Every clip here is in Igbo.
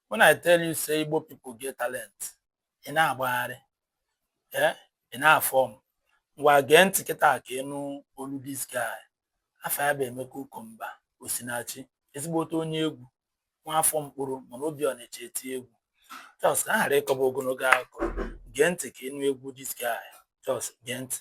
When I tell you say Igbo people get talent, ị na-agbagharị, ee, ị na-afọm. Ngwa, gee ntị kịta ka ị nụ olu this guy. Afa ya bụ Emeka Ukomba Osinachi, ezigbote onye egwu, nwa afọ mkpụrụ mana obi Ọnịcha eti egwu. Just ka a ghara ịkọba ogologo akụkọ, gee ntị ka ị nụ egwu this guy. Just gee ntị.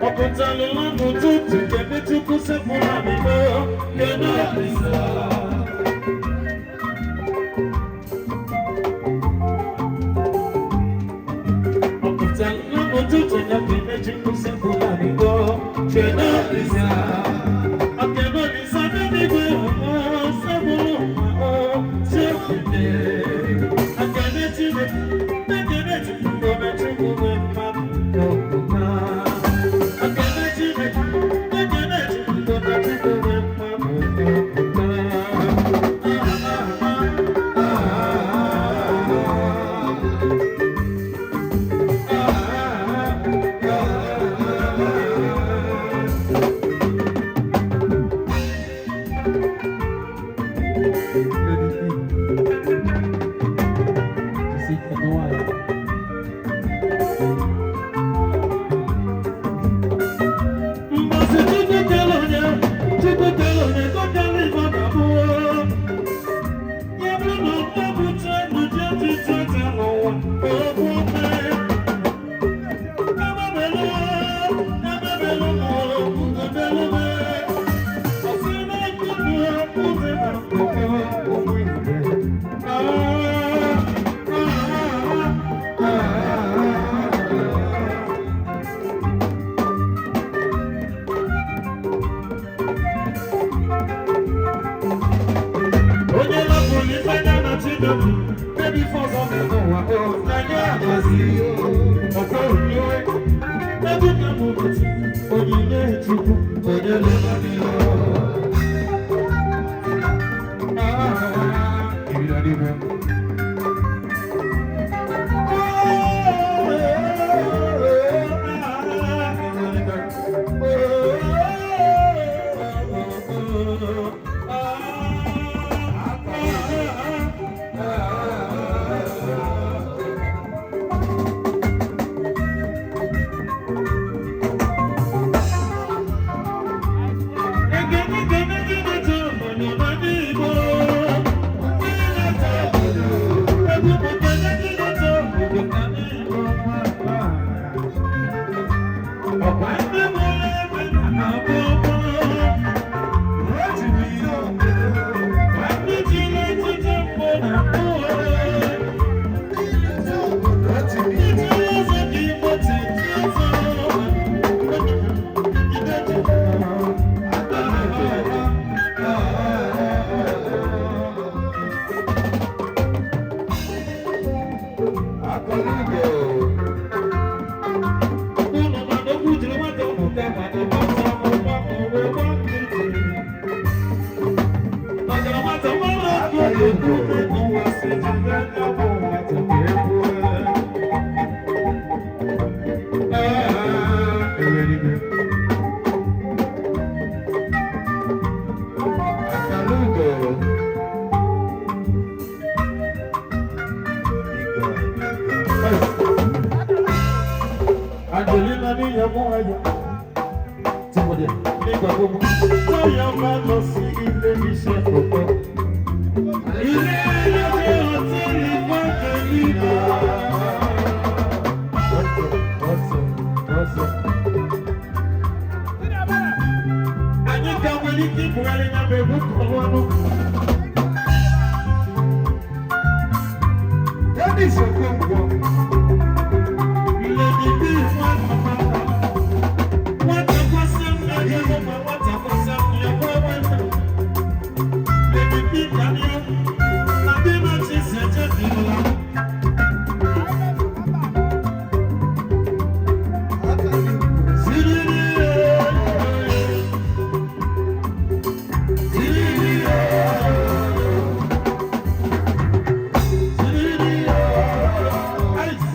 Ọpụtalụ n'ụtụtụ, kedu Chukwu sepụrụ amịmọ, kedu Olisa? Ọpụtalụ n'ụtụtụ ya, kedu Chukwu sepụrụ amịmọ, kedu Olisa? Kedu Olisa n'eluigwe, sepụrụ ụwa, sepụrụ akene Chineke, ekene Chukwu na Chukwu nwe mmadụ n'okwukwe. Akene Chineke, ekene Chukwu na Chukwu nwe mmadụ n'okwukwe. Mbọsị Chukwu kere onye, Chukwu kere onye, ka o kere ife ọ ga-abụ. Ya bụrụ na ọ bụ n'ụdị ọchịchị ọcha n'ụwa, ka ọ bụ ofe. Ebe belu, ebe belu n'ụwa, ugo belu be. Ọsị na-ekwu ụzọ na ụzọ ụmụ ibe. Ah, ah, ah, ah. Onye lapụrụ ife ya na Chineke, ebe ife ọzọ mere n'ụwa, o n'anya amazi ọkwa onyinye ebe ka m ụbọchị onyinye Chukwu onye lụrụ n'ihe. Angelina ní ìyẹn mú ẹyọ. Nígbà gbogbo. Báyọ̀ bá lọ sí ilé iṣẹ́ kọ̀ọ̀kan. Ilé ẹlẹ́gbẹ́ ọtí ní pọ́ńkì nígbà. Ọ̀sẹ̀, ọ̀sẹ̀, ọ̀sẹ̀. Anyị ka nwere ike ibugharị ya bụ egwu kọrọ ọnụ. Dennis Okonkwo. Lady B nwa mama. Nwata kwasị nna ya ma nwata kwasị nna ya bụrụ nwata. Lady B ka n'ihu. Na ndị na-achị si eche dị ụla. Siriri ee. Siriri ee. Siriri ee. Ice.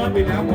Thank you.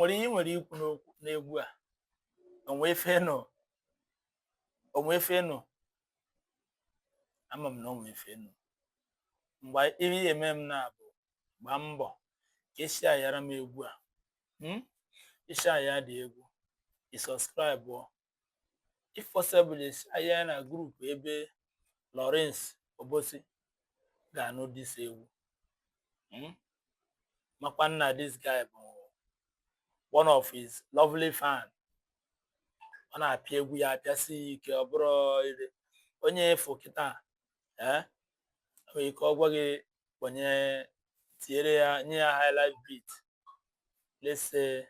Nwere ihe ị nwere ikwu n'okwu n'egwu a? O nwee ife nụ? O nwee ife nụ? Ama m na o nwee ife nụ. Mgbe ihe ị eme m na bụ gbaa mbọ ka ị share m egwu a. Ị share ya dị egwu, ị subscribe ọ. If possible, ị share ya na group ebe Lawrence Obosi ga-anụ this egwu. Makwa nna this guy bụ one of his lovely fan. Ọ na-apịa egwu ya apịasị ya ike. Ọ bụrụ ire onye efu kịta, ee, nwere ike ọ gwa gị kpọnye, tinyere ya, nye ya highlife beat. Let's say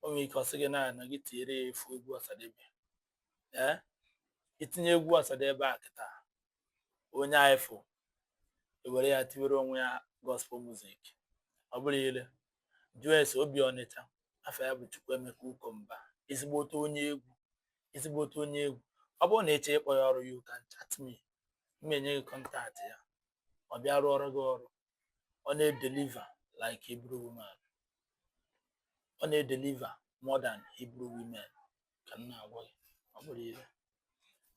o nwere ike ọ sị gị na gị tinyere ya efu egwu Ọsadebe. Ee, itinye egwu Ọsadebe a kịta, onye a efu ewere ya tiwere onwe ya gospel music. Ọ bụrụ ile jụọ ese obi Ọnịcha, afọ ya bụ Chukwuemeka Ukomba, ezigbote onye egwu, ezigbote onye egwu. Ọ bụrụ na ịchọ ịkpọ ya ọrụ, you can chat me, m enye gị contact ya, ọ bịa rụọrọ gị ọrụ. Ọ na-edeliver like Hebrew woman, ọ na-edeliver more than Hebrew women, ka m na-agwa gị. Ọ bụrụ ile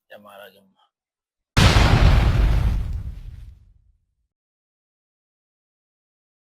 ya mara gị mma.